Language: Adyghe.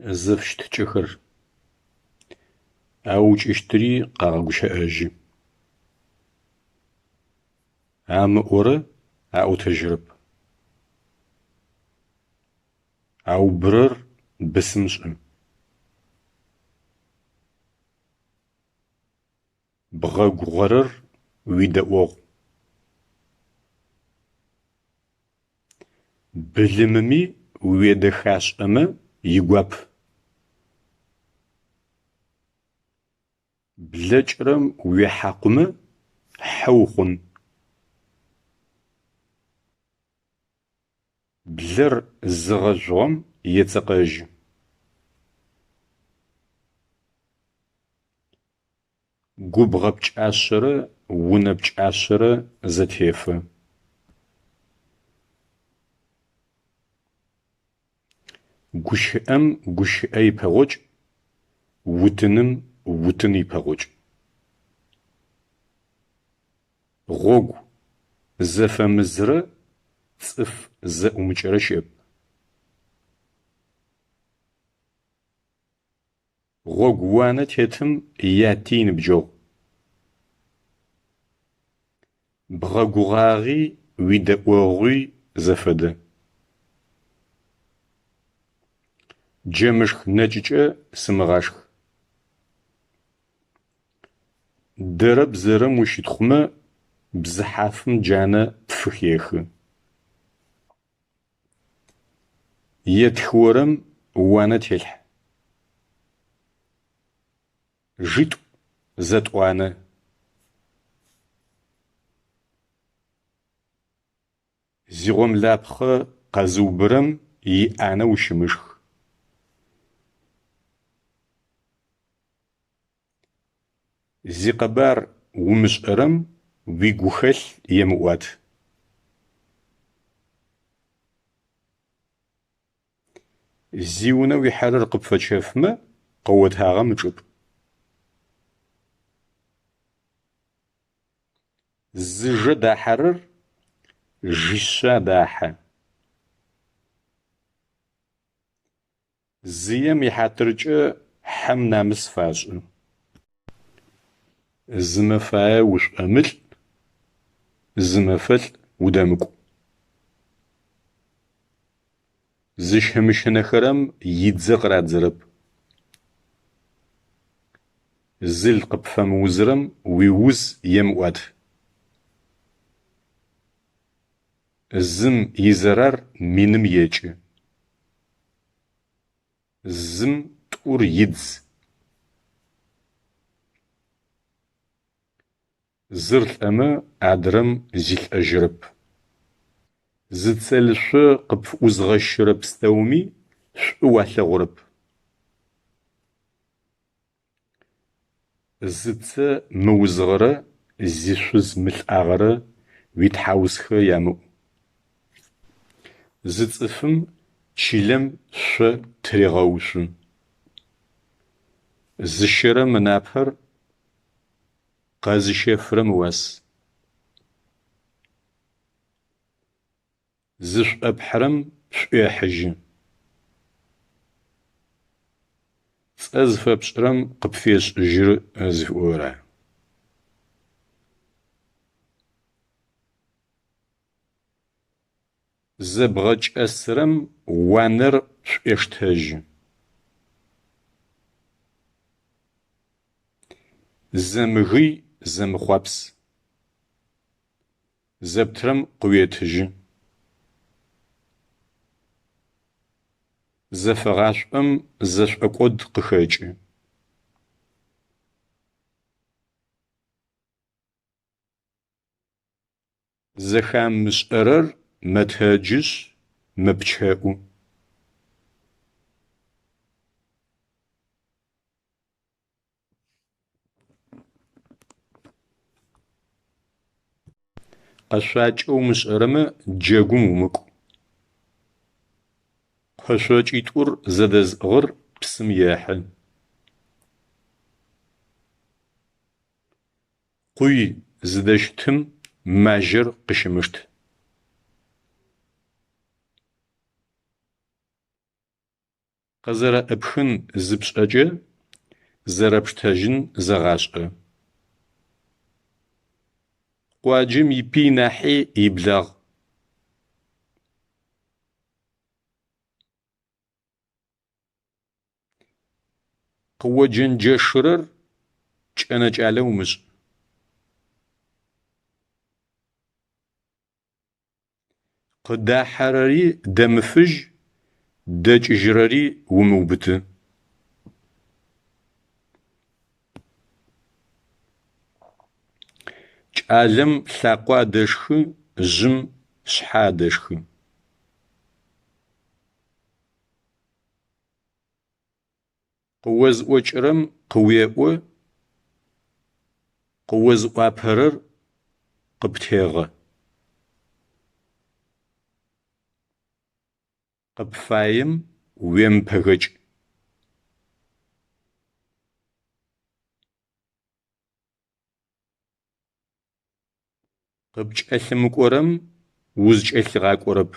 Зэфыщытыкӏэхэр аукӏыщтыри къагъэгущыӏэжьы. Амыӏорэ аӏотэжьырэп. Аубырэр бысым шӏы. Бгъэгугъэрэр уидэӏогъу. Былымыми уедэхашӏэмэ игуап. Блэкӏырэм уехьакъумэ хьэ ухъун. Блэр зыгъэжъугъэм ецэкъэжьы. Губгъэ пкӏашъэрэ унэ пкӏашъэрэ зэтефы. Гущыӏэм гущыӏэ ипэгъокӏ, утыным утын ипэгъокӏ. Гъогу зэфэмызрэ цӏыф зэӏумыкӏэрэ щыӏэп. Гъогууанэ тетым яти иныбджэгъу. Бгъэгугъагъи уидэӏогъуи зэфэдэ. Джэмышх нэкӏыкӏэ сымыгъашх. Дэрэ бзэрэм ущытхъумэ, бзыхьафым джанэ пфыхехы. Етхыорэм уанэ телъхь. Житӏу зэтӏуанэ. Зигъомлапхъэ къэзыубырэм иӏанэ ущымышх. Зикъэбар умышӏэрэм уигухэлъ емыӏуат. Зиунэ уихьэрэр къыпфэчэфмэ, къэотагъэм ычӏыпӏ. Зыжэ дахьэрэр жишъэ адахьэ. Зыем ихьатыркӏэ хьэм намыс фашӏы. Зы мэфае ушӏомылӏ, зы мэфэлӏ удэмыкӏу. Зыщымыщынэхэрэм идзэ къырадзэрэп. Зыл къыпфэмыузырэм уиуз емыӏуат. Зым изэрар миным екӏы. Зым тӏур идз. Зыр лӏэмэ адрэм зилӏэжьырэп. Зыцэлышъо къыпфыӏузгъэщырэ пстэуми шӏу уалъэгъурэп. Зыцэ мыузыгъэрэ зишъуз мылӏагъэрэ уитхьаусхэ ямыӏу. Зы цӏыфым чылэм шъо тырегъэуцу. Зыщэрэм ынапэр къэзыщэфырэм ыуас. Зышӏопхьырэм пшӏуехьыжьы. Цӏэ зыфэпшӏырэм къыпфешӏыжьы зыфиӏорэр ары. Зэбгъэкӏэсырэм уанэр шӏуештэжьы. Зэмыгый, зэмыхъуапс. Зэптырэм къыуетыжьы. Зэфэгъашӏом зэшӏокӏод къыхэкӏы. Зэхамышӏэрэр мэтэджышъ, мэпчэӏу. Къэшъуакӏэ умышӏэрэмэ, джэгум умыкӏу. Кошъокӏитӏур зэдэзыӏыгъыр псым ехьы. Къуй зыдэщытым мажьэр къыщымышт. Къызэрэӏыпхын зыпшӏэкӏэ, зэрэпштэжьын зэгъашӏэ. Къуаджэм ипый нахьи иблагъ. Къыоджэнджэшырэр кӏэнэкӏалэ умышӏ. Къыдахьэрэри дэмыфыжь, дэкӏыжьырэри умыубыты. Кӏалэм лъакъо адэшхы, жъым шъхьэ адэшхы. Къыозыӏокӏырэм къыуеӏо, къыозыӏуапэрэр къыптегъэ. Къыпфаем уемыпэгэкӏ. Къыпкӏэлъымыкӏорэм узкӏэлъигъакӏорэп.